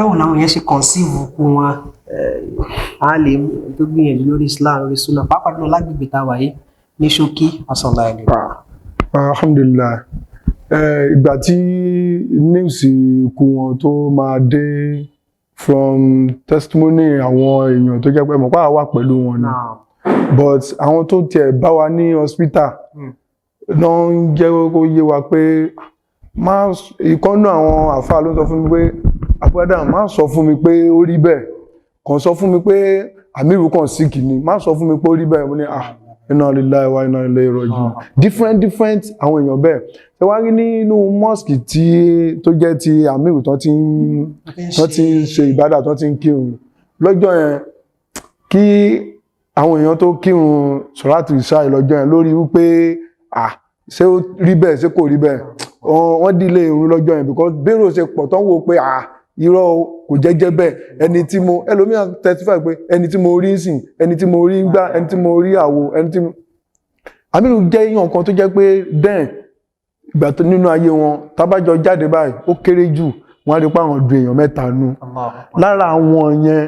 Báwo làwọn èèyàn ṣe conceive kú wọn, alim tó gbìyànjú lórí Islam, lórí Sunnah, pàápàá jùlọ lágbègbè tá a wà yìí ní ṣókí? Asọ̀lá ẹni. Alhamdulillahi, ìgbà tí news ikú wọn tó máa dé, from testimony àwọn èèyàn tó jẹ́ pé mọ̀ pé àwa wà pẹ̀lú wọn ni, but àwọn tó tiẹ̀ bá wa ní hospital náà ń jẹ́ kó yé wa pé má ìkọ́nú àwọn àfáà ló sọ fún mi pé, "Abu Adam, má sọ fún mi pé ó rí bẹ́ẹ̀, kàn sọ fún mi pé Amiru kàn sick ni, má sọ fún mi pé ó rí bẹ́ẹ̀." Mo ní, "Ah, inna lillahi wa inna ilayhi raji'un." Different different àwọn èèyàn bẹ́ẹ̀. Ṣé wàá rí nínú mosque tí tó jẹ́ ti Amiru tó ti ń ṣe ìbádà, tó ti ń kírun lọ́jọ́ yẹn, kí àwọn èèyàn tó kírun sọ̀ràtù ìṣáì lọ́jọ́ yẹn, lórí wípé, ah, ṣé ó rí bẹ́ẹ̀, ṣé kò rí bẹ́ẹ̀, wọ́n dílé irun lọ́jọ́ yẹn, because bérò ṣe pọ̀ tó ń wò pé, ah, irọ́ o, kò jẹ́jẹ́ bẹ́ẹ̀. Ẹni tí mo, ẹlòmíràn testify pé ẹni tí mo rí ń sìn, ẹni tí mo rí ń gbá, ẹni tí mo rí àwo, ẹni tí mo. Amiru jẹ́ èèyàn kan tó jẹ́ pé then ìgbà tó nínú ayé wọn, tábàjọ jáde báyìí, ó kéré jù, wọ́n á rí pé àwọn du èèyàn mẹ́ta nù. Lára àwọn yẹn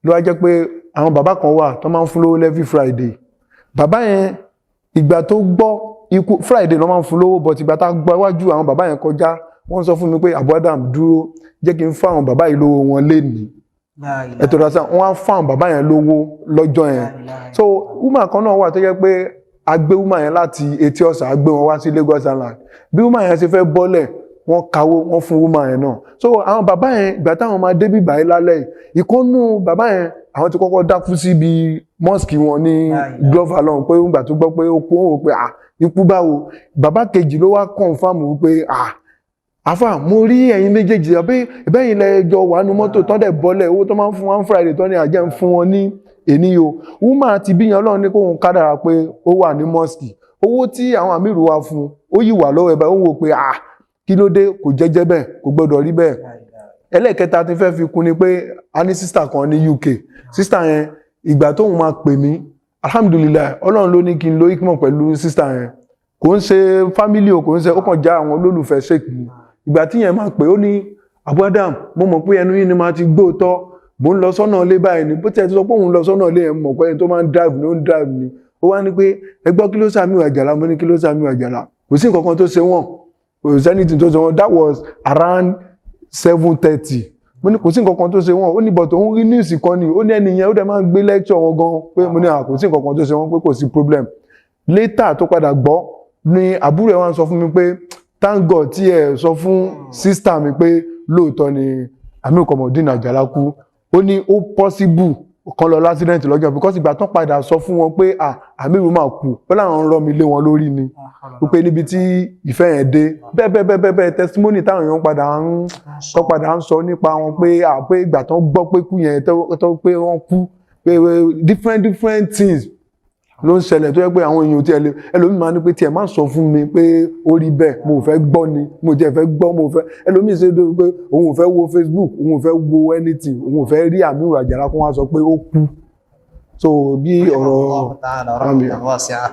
ló wá jẹ́ pé àwọn bàbá kan wà tó máa ń fún lówó every Friday. Bàbá yẹn, ìgbà tó gbọ́ ikú, Friday ló máa ń fún lówó, but ìgbà tá a gbọ́ iwájú àwọn bàbá yẹn kọjá, wọ́n sọ fún mi pé, "Abu Adam, dúró, jẹ́ kí n fún àwọn bàbá yìí lówó wọn lénìí." Ẹ̀tọ́ dasa, wọ́n á fún àwọn bàbá yẹn lówó lọ́jọ́ yẹn. So woman kan náà wà tó jẹ́ pé a gbé woman yẹn láti Etí Ọ̀sà, a gbé wọn wá sí Lagos Island. Bí woman yẹn ṣe fẹ́ bọ́lẹ̀, wọ́n kawó, wọ́n fún woman yẹn náà. So àwọn bàbá yẹn, ìgbà táwọn máa débí báyìí lálẹ́ yìí, ìkọ́nú bàbá yẹn, àwọn ti kọ́kọ́ dákú síbi mosque wọn ní Glover lọ́hùn, pé ìgbà tó gbọ́ pé ó kú, ó wò pé, ah, ikú báwo? Bàbá kejì ló wá confirm wípé, "Ah, àfà, mo rí ẹ̀yin méjèèjì, àbí ìbẹ́yìn lẹ́jọ́ wà nú mọ́tò tán dẹ̀ bọ́lẹ̀, owó tó máa ń fún wọn Friday tán ní àjẹ́ ń fún wọn ní èní o." Woman ti bíyan, Ọlọ́run ní kóhun kádàrá pé ó wà ní mosque. Owó tí àwọn àmìrù wa fún, ó yìí wà lọ́wọ́ ẹ̀ báyìí. Ó wò pé, ah, kí ló dé? Kò jẹ́jẹ́ bẹ́ẹ̀, kò gbọ́dọ̀ rí bẹ́ẹ̀. Ẹlẹ́ẹ̀kẹta tí fẹ́ fi kún ni pé a ní sister kan ní UK. Sister yẹn, ìgbà tóun máa pè mí, alhamdulillahi, Ọlọ́run ló ní kí n lo hikmah pẹ̀lú sister yẹn. Kò ń ṣe family o, kò ń ṣe, ó kàn já àwọn olólùfẹ́ sheik ni. Ìgbà tí yẹn máa pè, ó ní, "Abu Adam, mo mọ̀ pé ẹnu yín ni máa ti gbóòótọ́. Mo ń lọ sọ́nà ilé báyìí ni." Bó tiẹ̀ ti sọ pé òun lọ sọ́nà ilé yẹn, mọ̀ pé ẹni tó máa ń drive ni, ó ń drive ni. Ó wá ní pé, "Ẹ gbọ́, kí ló ṣe Àmírù Àjàlá?" Mo ní, "Kí ló ṣe Àmírù Àjàlá? Kò sí nǹkan kan tó ṣe wọ́n, kò sí anything tó ṣe wọ́n." That was around 7:30. Mo ní, "Kò sí nǹkan kan tó ṣe wọ́n." Ó ní, but òun rí news kan ni. Ó ní ẹni yẹn, ó dẹ̀ máa ń gbé lecture wọn gan pé. Mo ní, à, kò sí nǹkan kan tó ṣe wọ́n, pé kò sí problem. Later tó padà gbọ́ ni àbúrò ẹ̀ wá ń sọ fún mi pé, "Thank God tí ẹ sọ fún sister mi pé lóòótọ́ ni Amiru Komodin Àjàlá kú." Ó ní ó possible kan lọ l'accident lọ́jọ́, because ìgbà tán padà sọ fún wọn pé, ah, Amiru máa kú, ó láwọn ń rọ́ mi lé wọn lórí ni, wípé níbi tí ìfẹ́ yẹn dé, bẹ́ẹ̀ bẹ́ẹ̀ bẹ́ẹ̀ bẹ́ẹ̀ bẹ́ẹ̀, testimony táwọn èèyàn padà ń tó padà ń sọ nípa wọn pé, ah, pé ìgbà tán gbọ́ pé kú yẹn tó pé wọ́n kú, pé different different things ló ń ṣẹlẹ̀, tó yẹ pé àwọn èèyàn tí ẹlòmíì máa ní pé tiẹ̀ má sọ fún mi pé ó rí bẹ́ẹ̀, mo ò fẹ́ gbọ́ ni, mo tiẹ̀ fẹ́ gbọ́, mo fẹ́. Ẹlòmíì ṣe é pé òun ò fẹ́ wo Facebook, òun ò fẹ́ wo anything, òun ò fẹ́ rí Àmírù Àjàlá kó wá sọ pé ó kú. So bí ọ̀rọ̀ Allah ta'ala rahmatan wasi'a.